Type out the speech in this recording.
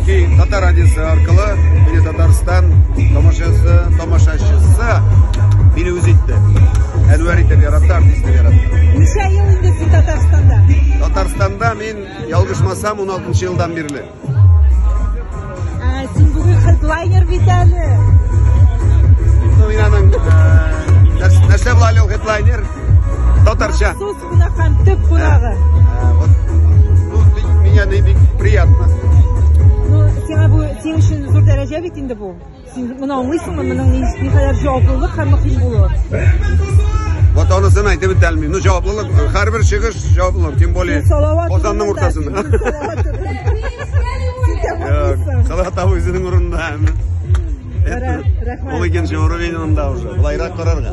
Чөнки Татар радиосы аркылы мине Татарстан тамашасы, тамашачысы мине үз итте. Әнвәр итеп яратты, артист итеп яратты. Ничә ел инде син Татарстанда? Татарстанда мин, ялгышмасам, 16 елдан бирле. Ә, син бүген хедлайнер бит әле. Ну, мин аның нәрсә була әле ул хедлайнер? Татарча. Махсус кунак һәм төп кунагы. Вот, ну, меня не бик приятно. Ну, сиңа бу синең өчен зур дәрәҗә бит инде бу. Син моны аңлыйсыңмы, моның никадәр җаваплылык һәм мөһим булуы? Вот анысын әйтеп бетә алмыйм. Ну, җаваплылык, һәрбер чыгыш җаваплылык, тем более Казанның уртасында. Салават абый үзенең урынында. Рәхмәт. Ул икенче уровень анда уже. Былайрак карарга.